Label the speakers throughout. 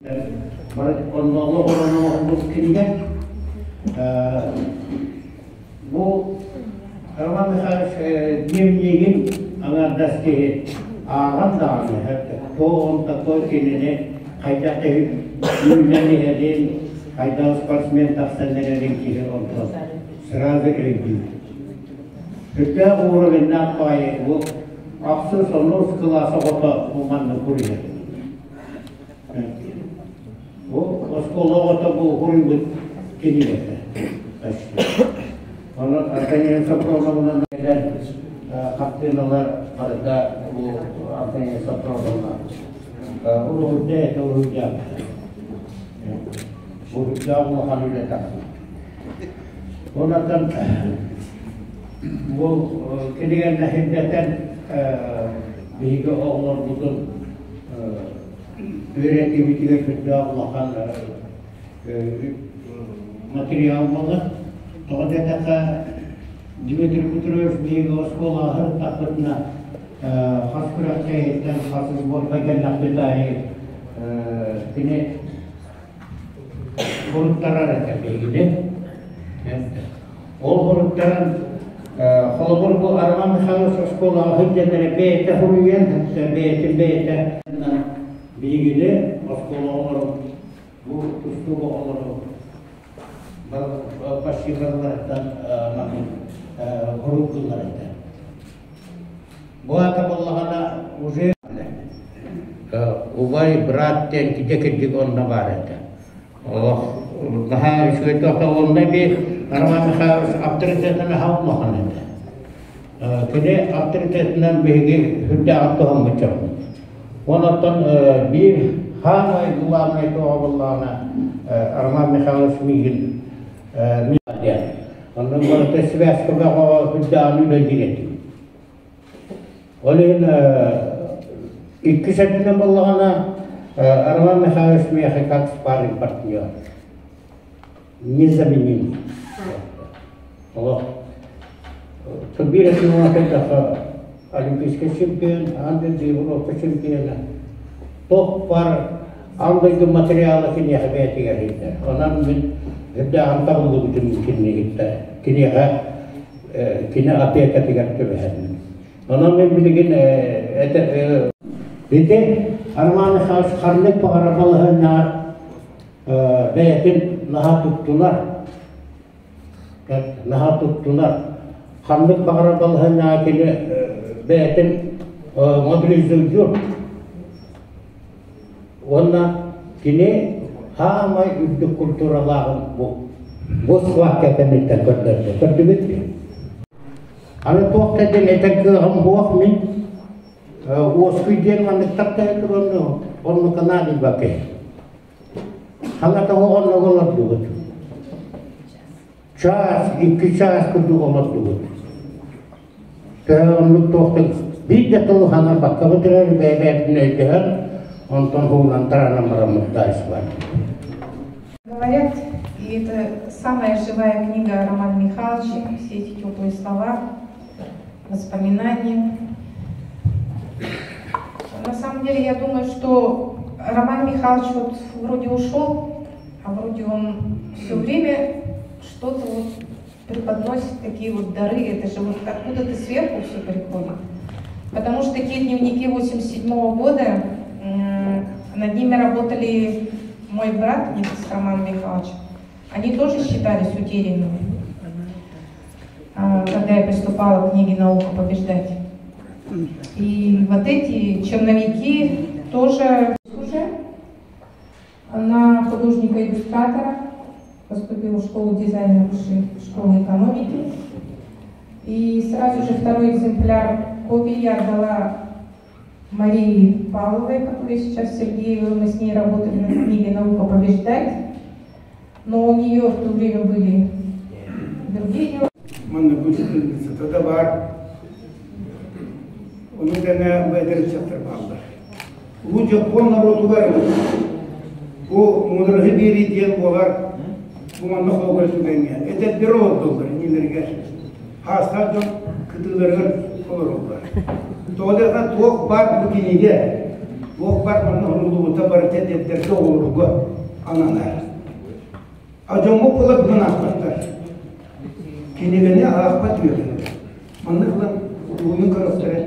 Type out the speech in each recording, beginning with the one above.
Speaker 1: Онно олоҕуран оҥоһуллубут кинигэ. Бу Роман Михайлович дневнигин аҥаардас киһи ааҕан даҕаны кто он такой кинини хайдах үүнэн иһэрин, хайдах спортсмен тахсан эрэрин киһи онтон сразу өйдүүр. Сүрдээх уровеннаах баҕайы бу ахсыс онус кылаас оҕото бу манна суруйар. Бу оскуола оҕото бу уһуруйбут кинигэтэ. Онон Антонина Софроновна кэлэн хартыыналар барыта бу Антонина Софроновна уруһуйда этэ уруһуйдаабыта. Уруһуйдаах улахан үлэ тахсыбыт. Онон бу кинигэни сирдэтэн биһиги оҕолорбутун үөрэтиибитигэр сүрдээх улахан материал буолар. Тоҕо диэтэххэ, Дмитрий Петрович биһиги оскуолаҕа сырыттахпытына хас күрэхтэһииттэн хас сборга кэллэхпит аайы кини Суруттарар этэ биһигини. Ол суруттаран холобур бу Роман Михайлович оскуолаҕа сылдьан эрэ бэйэтэ суруйан, бэйэтин бэйэтэ биһигини оскуола оҕолорун бу тустуук оҕолору почти барыларыттан суруйдулар этэ. Бу аата буоллаҕына уже убай брат диэн кидэ кирдик онно баар этэ. Олох наһаа үчүгэй туохта онно би Роман Михайлович авторитетын аһа улахан этэ. Кини авторитетынан биһиги үрдээҕин туһаммыт дьоммут. Онон биир хаамай главнай туоҕа буоллаҕына Роман Михайлович миигин диэн. Онно барыта связка бөҕө үрдээҕин үлэлиир этим. Ол иһин иккис өттүнэн буоллаҕына Роман Михайлович миэхэ как спарринг партнер незаменим. Олох биир өттүнэн көрдөххө олимпийскай чемпион, аан дойду Европа чемпиона туох баар аан дойду материала киниэхэ бэйэтигэр иһиллэр. Онон мин үрдээҕин табыллыбытым кинигиттэ киниэхэ кини опекатыгар түбэһэрмин. Онон мин билигин ити Роман Михайлович ханнык баҕарар балаһыанньаҕа бэйэтин наһаа туттунар, наһаа туттунар. Ханнык баҕарар балаһыанньаҕа кини бэйэтин мобилизуйдуур. Уонна кини хаамай үрдүк культуралааҕын бу бу схватка кэнниттэн көрдөрдө. Көрдүгүт дуо? Аны туох да диэн этэр кыаҕым суох мин уоскуй диэн маннык таптайа туран оннука наадыйбакка. Хаҥата оҕонньоҕо олордубут. Чаас, икки чаас курдук олордубут. Төһө оннук туохтан биир да тылы хаҥарбаккабыт эрэр бэйэ-бэйэтин өйдөһөн, онтон уһунан таранан бараммыт бар.
Speaker 2: Говорят, и это самая живая книга Романа Михайловича, все эти теплые слова, воспоминания. На самом деле, я думаю, что Роман Михайлович вот вроде ушел, а вроде он все время что-то вот преподносит, такие вот дары. Это же вот откуда-то сверху все приходит. Потому что такие дневники 87 года, над ними работали мой брат с Роман Михайлович. Они тоже считались утерянными, когда я приступала к книге «Наука побеждать». И вот эти черновики тоже уже на художника-иллюстратора, поступила в школу дизайна высшей школы экономики. И сразу же второй экземпляр копии я отдала Марии Павловой, которая сейчас в Сергеевой, мы с ней работали над книгой «Наука побеждать». Но у нее в то время были другие дела.
Speaker 3: Манна бу да баар. Ону тэҥэ эдэр ыччаттар бааллар. Улуу Дьоппуон норуотугар бу муудараһы биэрии диэн буолар бу манна хоогор түгэҥҥэ эдэрдэр олордоллор иннилэригэр хаастаах дьон кытыыларыгар олороллор. Тоҕо диэхэ туох баар бу кинигэ. Туох бар манна уһуллубута барыта эдэрдэргэ оҕолорго ананар. А дьоҥҥо буола бүгүн аахпаттар. Кинигэни аахпат үөрэнэр. Маннык ылан уһуйун көрөхтөрө,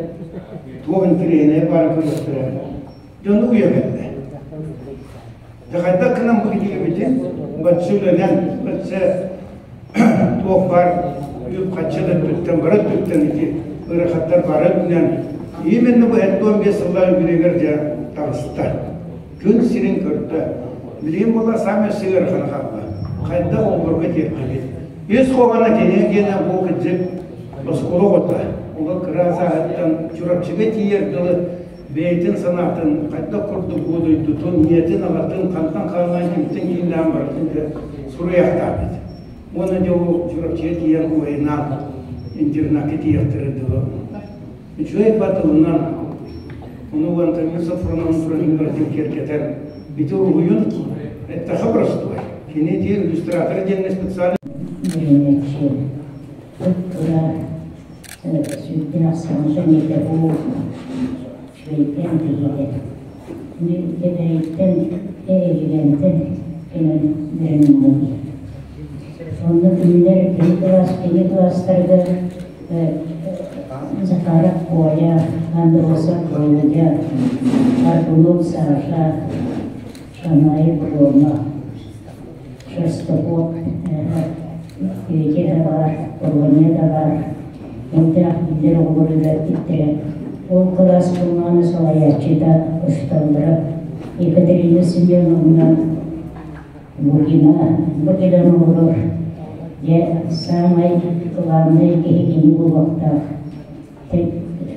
Speaker 3: туох интэриэһинэй баарын көрүөхтэрэ. Дьону уйа кэллэ. Дьэ хайдах гынан бу кинигэбитин бачча үлэнэн, бачча туох баар үп-харчы да өттүттэн, бары өттүттэн ити ыарахаттар бары өттүнэн именно бу 75 сыллаах үбүлүөйүгэр дьэ таҕыста. Күн сирин көрдө. Билигин буолла саамай ыарахана хаалла. Хайдах оҕолорго тиэрдэбит? Үс хоһооно кини диэнэ бу кырдьык оскуола оҕото. Олор кыра сааһыттан Чурапчыга тиийэр дылы бэйэтин санаатын хайдах курдук бу дойдутун, ийэтин, аҕатын хантан хааллаан кимтэн кииннээн барытын дьэ суруйахтаабыт. Уонна дьэ ол Чурапчыга тиийэн убайынаан интернакка тиийэхтэрэ дылы. Үчүгэй батылынан ону Антонина Софроновна Туранин барытын киэргэтэн ити уруһуйун эттэхэ простой. Кини ити иллюстратор диэн специально
Speaker 4: Үөрэнээччи тура сүүрдэн ахсаан сэниэтэ уу үчүгэйдээн киһитэ. Кэбээйиттэн Эдьигээнтэн кэлэн үөрэнэллэр. Онно кинилэр кини кылаастарыгар Захаров Коля, Андросов Володя, Аргунов Саша, Шамаев Рома, Шерстопот Петя да баар, Полония да баар, элбэх биллэр оҕолор үөрэппиттэрэ. Ол кылаас кылааны салайааччыта учууталлара Екатерина Семеновна Лукина бу кэлэн олорор, дьэ, саамай кылаабынай киһи кини буолуохтаах.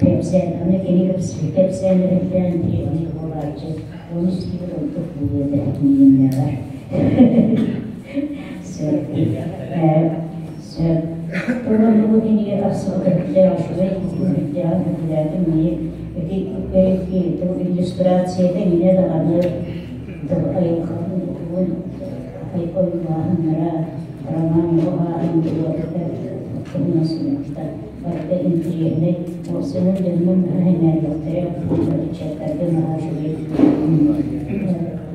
Speaker 4: Кэпсээн, аны кини кэпсээн киһини буолааччы, оны истибит ордук буолуо этэ миигиннээҕэр. Сөп. Сөп. Туран бу кинигэ тахсыбыта үрдээх үчүгэй, үрдээҕин үрдээҕин мии ити иллюстрацията эмиэ даҕаны айылҕатын ойуулааһыннара роман уһааһын туһунан суруйбуттар. Барыта интэриэһинэй. Уопсайынан дьоннор наһаа эҥээрдэхтэрэ, ыччаттарга наһаа үчүгэй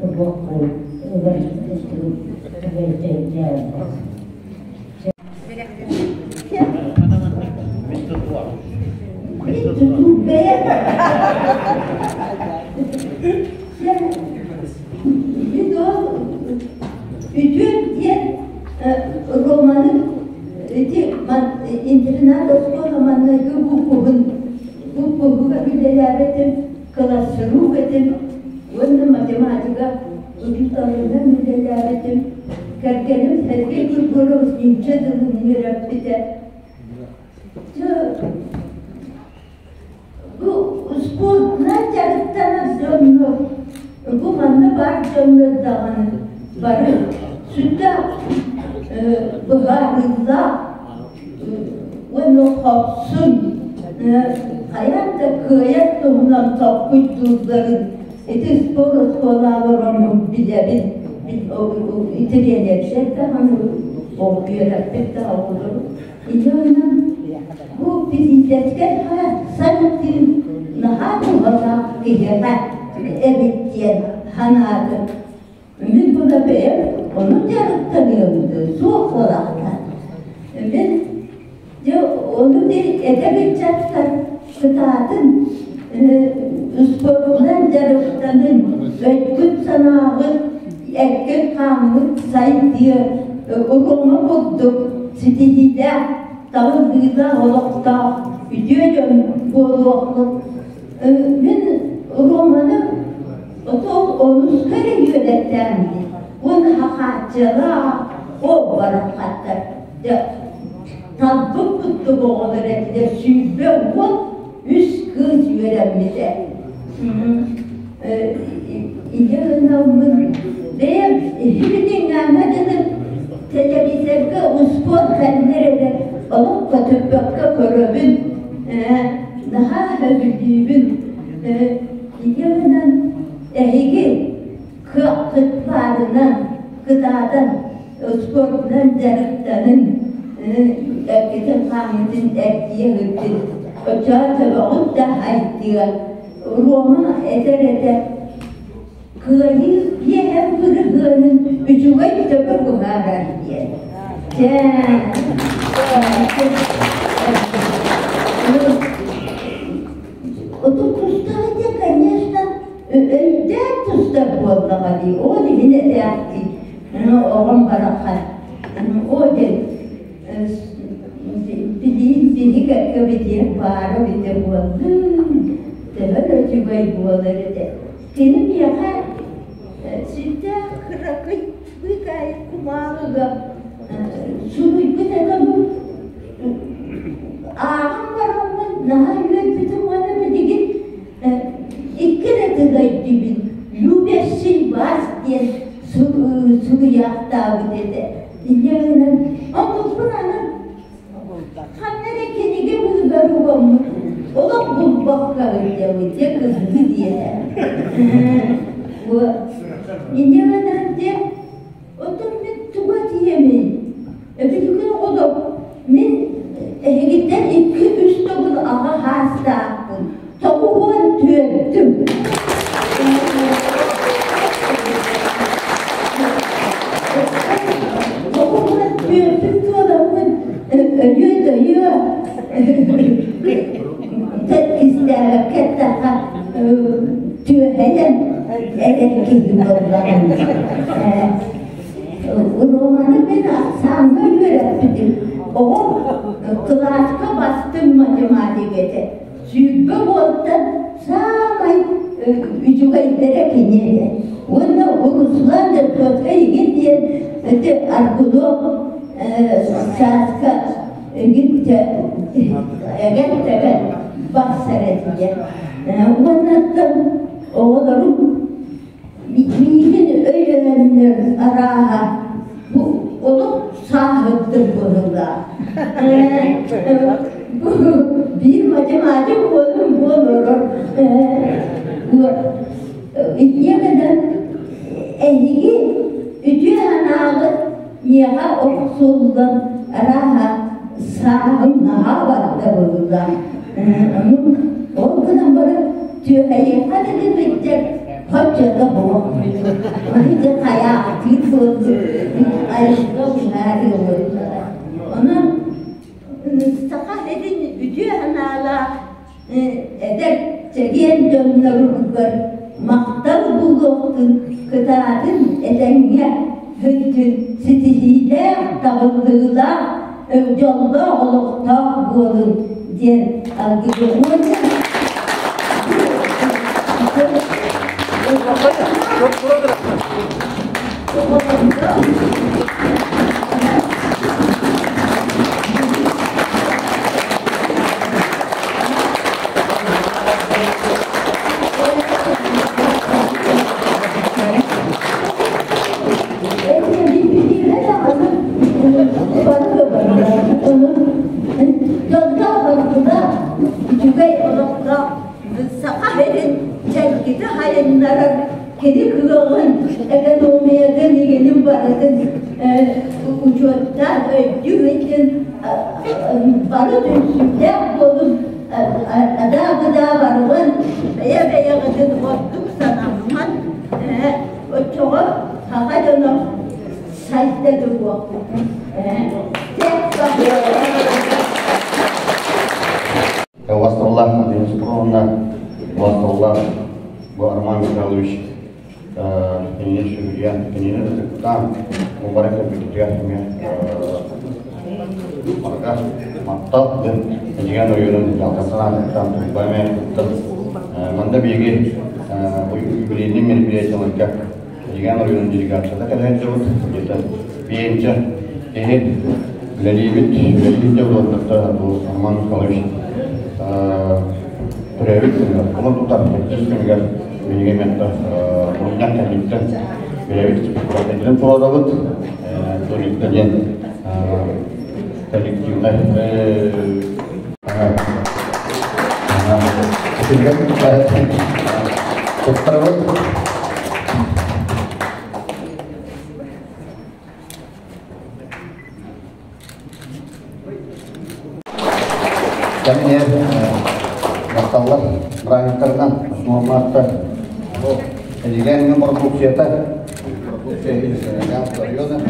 Speaker 4: уруок ылар
Speaker 5: Үтүөм диэн романы ити интернат оскуола маҥнайгы буквабын буквабыга үлэлээбитим, классрук этим уонна математика учууталынан үлэлээбитим. Кэргэним Сергей Григорьевич нуучча тылын үөрэппитэ. Бу спордунан дьарыктанар дьоннор, бу манна баар дьоннор даҕаны бары сүрдээх быһаарыылаах уонна хорсун, хайаан да кыайар туһунан толкуйдуулларын ити спорт оскуолаларын билэбин, итириэнэрдэр даҕаны, үөрэппит да оҕолору. Ити онон бу физическэй сантыын наһаа туһалаах киһиэхэ эбит диэн санаатым. Мин була бэйэм ону дьарыктаныам суох буолахтан. Мин дьэ ону эдэр ыччаттар кытаатын спордунан дьарыктанын, өйгүт-санааҕыт, эккит-хааммыт сайдыа, уруҥа курдук ситиһиилээх, табыллыылаах олохтоох үтүө дьон буолуохпут. Мин Романы отол онуска эрэ үөрэттээн уонна хахааччылаах ол бараххаттар талбыт куттук оҕолор этилэр 23 кыыс үөрэммитэ. Ийэ гынаммын бэйэм иһибитиҥҥээҥҥэ дылы телевизорга успуорт кэллэр эрэ олох көтүппэккэ көрөбүн, наһаа сөбүлүүбүн. Ийэ гынан эһиги кыаххыт баарынан кытаатан спордунан дьарыктанын, эккитин-хааҥҥытын эргийэ сылдьын, оччоҕо төбөҕүт да хайдыа. Рома этэр этэ кыайыы биэһэн бырыһыанын үчүгэй төбө быһаарар диэн. Дьэ, отут тустаах этэ, конечно, өйдөөн тустар буоллаҕа дии, ол иһин этээхтии. Оҕом бараххан, о диэн билиин биһи кэккэ битиэх баара битэ буоллун, төһө да үчүгэй буолар этэ. Кини миэхэ сүрдээх кыракый быыкаайык кумааҕыга суруйбут этэ бу ааҕан бараммын наһаа үөрбүтүм уонна билигин икки эрэ тыла өйдүүбүн любящий вас диэн суруйаахтаабыт этэ. Инньэ гынан онтукпун аны ханна эрэ кинигэ быыһыгар угаммыт олох булбакка ыйдабыт дьэ кыһыы диэтэ. Инньэ гынан дьэ оттон мин тугу этиэмий? Эбитигин оҕолор мин эһигиттэн икки-үс төгүл аҕа хаастаахпын 94-түм. 94-түм туоламмын өлүө-дөйүө истээбэккэ эттэххэ түөһэйэн эрэр киһи буоллаҕым. Романы мин ахсааҥҥа үөрэппитим. Оҕом кылааска бастыҥ математик этэ. 20 уолтан саамай үчүгэйдэрэ кини этэ. Уонна Руслан Дьокуоска игин диэн ити Аргунов Сааска игин эгэн-тэгэн барсар этилэр. Уоннаттан оҕолорум миигин өйөөннөр арааһа бу олох сааһыттым быһыылаах. Бу биир математик уолум буолорор. Инньэ гынан эһиги үтүө санааҕыт миэхэ охсуллан арааһа сааһым наһаа барда быһыылаах. Ол гынан баран түөһэйиэххэ да диэбиттэр хоччото буох. Ити хайаахтыыр буолбут айылҕа быһаарыы буоллаҕа. Онон саха сирин үтүө санаалаах эдэр чэгиэн дьонноругар махтал буолуохтун, кытаатын этэҥҥэ сылдьын ситиһиилээх, табыллыылаах, дьоллоох олохтоох буолун диэн алгыһы Үчүгэй олохтоох Саха сирин чэлгитэ сайыннарар кини кыаҕын, экономиятын, игинин барытын учуоттаан өйдүүр иһин бары түмсүүлээх буолун, адаа-быдаа барылан бэйэ-бэйэҕитин ордук санаммат, оччоҕо саха дьоно сайда туруохпут.
Speaker 6: Убастабыллаах Антонина Супруновна, убастабыллаах бу Роман Михайлович кинини сүгүрүйэн, кинини ытыктаан, мубара кэлбитигэр эмиэ барыга махтал диэн Эдьигээн оройуонун дьаһалтатын аатыттан турба эмиэ кыттан манна биһиги бу юбилейный мероприятиеларга Эдьигээн оройуонун делегацията кэлэн сылдьабыт. Где-то пенсия киһи үлэлиибит, үлэлиир дьэ бу Роман Михайлович төрөөбүт күнүгэр, кулун тутар төрдүс күнүгэр биһиги ментор мунньах кэнниттэн бэйэбит спектакльдарын туруорабыт. Туристка диэн коллективнай туттарабыт. Кэминээр Дьахталлар бырааһынньыктарынан Марта бу Эдьигээн бородууксуйата, продукция из района.